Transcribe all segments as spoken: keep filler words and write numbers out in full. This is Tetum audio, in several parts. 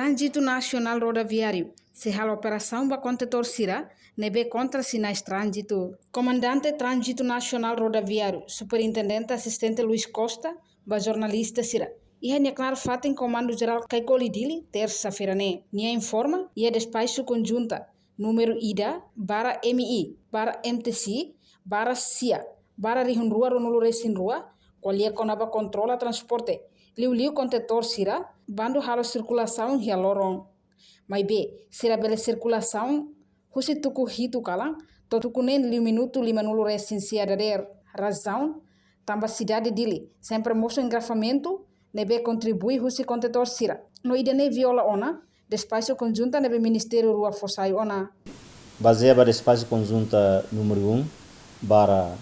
Tránzitu Nasionál Rodoviáriu sei halo operasaun ba kontentór sira ne'ebé kontra sinais tránzitu. Komandante Tránzitu Nasionál Rodoviáriu, Superintendente Asistente Luis Costa, ba jornalista sira iha nia knaar fatin Komandu Jerál Caicoli, Dili, tersa-feira ne'e. Nia informa iha despaxu konjunta númeru ida barra M I barra M T C barra sia barra rihun rua ruanulu resin rua, ko'alia kona-ba kontrola transporte liuliu kontentór sira, bandu halo sirkulasaun iha loron. Maibé, sira bele sirkulasaun husi tuku hitu kalan to'o tuku neen liu minutu limanulu resin sia dadeer. Razaun, tanba sidade Dili sempre mosu engarrafamentu ne'ebé kontribui husi kontentór sira. No ida-ne'e viola ona despaxu konjunta ne'ebé ministériu rua fó sai ona. Bazeia ba despaxu konjunta númeru um barra,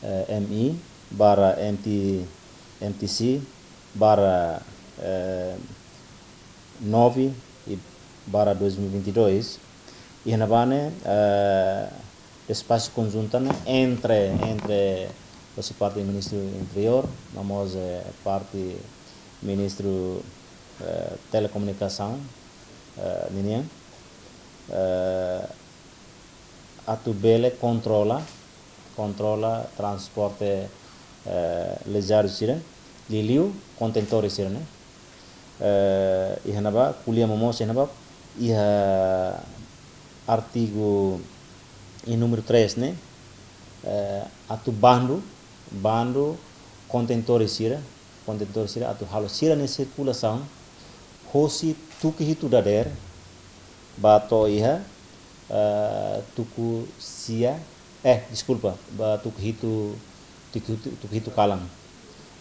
eh, M I barra M T, M T C barra, eh, nove e barra dois mil e vinte e dois, iha ne'ebá ne'e, eh, despaxu konjunta ne'e entre, entre husi parte Ministru Interiór, no mós, eh, parte Ministru, eh, Telekomunikasaun, eh, ninian, eh, atu bele kontrola, kontrola transporte, eh, lejadu sira, liuliu kontentór sira ne'e. Eh, iha ne'ebá, ko'alia momoos iha ne'ebá, iha artigu iha númeru três ne'e, eh, atu bandu, bandu kontentór sira, kontentór sira atu halo sira-nia sirkulasaun hosi tuku hitu dadeer ba to'o iha, eh, tuku sia, eh, deskulpa, ba tuku hitu, tuku hitu, tuku hitu kalan.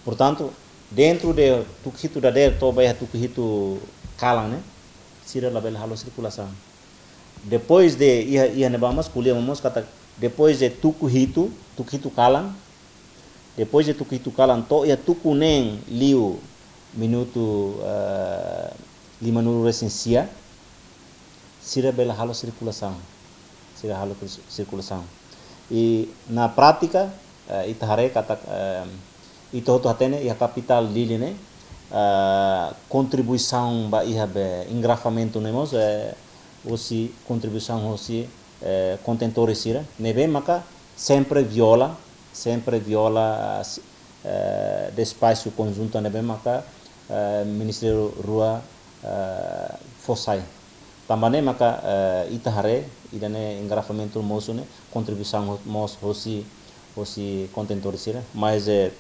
Portantu, dentru de tuku hitu dadeer to'o ba iha tuku hitu kalan ne'e, sira labele halo sirkulasaun. Depois de iha, iha ne'ebá mós, ko'alia momoos katak, depois de tuku hitu, tuku hitu kalan, depois de tuku hitu kalan to'o iha tuku neen liu minutu, eh, limanulu resin sia, sira bele halo sirkulasaun. Sira halo sir-, sirkulasaun. I na prátika, eh, ita haree katak, eh, ita hotu hatene iha kapitál Dili ne'e, eh, kontribuisaun ba iha be engarrafamentu ne'e mós, eh, hosi kontribuisaun hosi, eh, kontentór sira ne'ebé maka sempre viola, sempre viola, eh, si-, eh, despaxu konjunta ne'ebé maka, eh, ministériu rua, eh, fó sai. Tanba ne'e maka, eh, ita haree, ida-ne'e engarrafamentu mosu ne'e, kontribuisaun ho-, mós hosi, hosi kontentór sira. Mas, eh,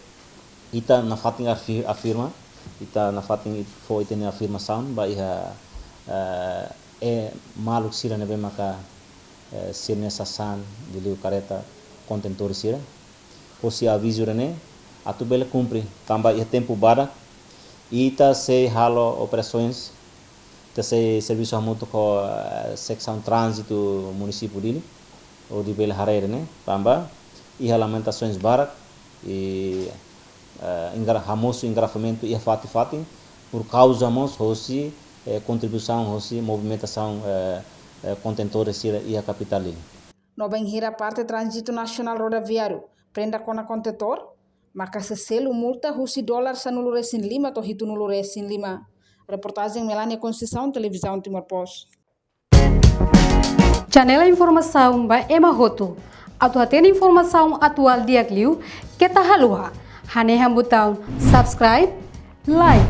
ita nafatin afi-, afirma, ita nafatin fó ita-nia afirmasaun ba iha, eh, eh, maluk sira ne'ebé maka, eh, sira-nia sasán liuliu karreta kontentór sira. Hosi avizu ida-ne'e atu bele kumpre, tanba iha tempu badak ita sei halo operasoens, ita sei servisu hamutuk ho, eh, seksaun tránzitu munisípiu Dili, hodi bele haree ida-ne'e, tanba iha lamentasoens barak, i, eh, engarra-, hamosu engarrafamentu iha fatin-fatin, por kauza mós hosi, eh, kontribuisaun hosi movimentasaun, eh, eh, kontentór sira iha kapitál Dili. No bainhira parte Tránzitu Nasionál Rodoviáriu prenda kona kontentór, maka sei selu multa husi dolar sanulu resin lima to'o hitunulu resin lima. Reportajen Melania Conceição, Televizaun Timor Post. Janela informasaun ba ema hotu. Atu hatene informasaun atuál di'ak liu, keta haluha hanehan butaun subscribe, like,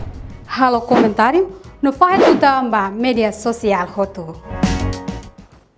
halo komentáriu, no fahe tutan ba média sosiál hotu.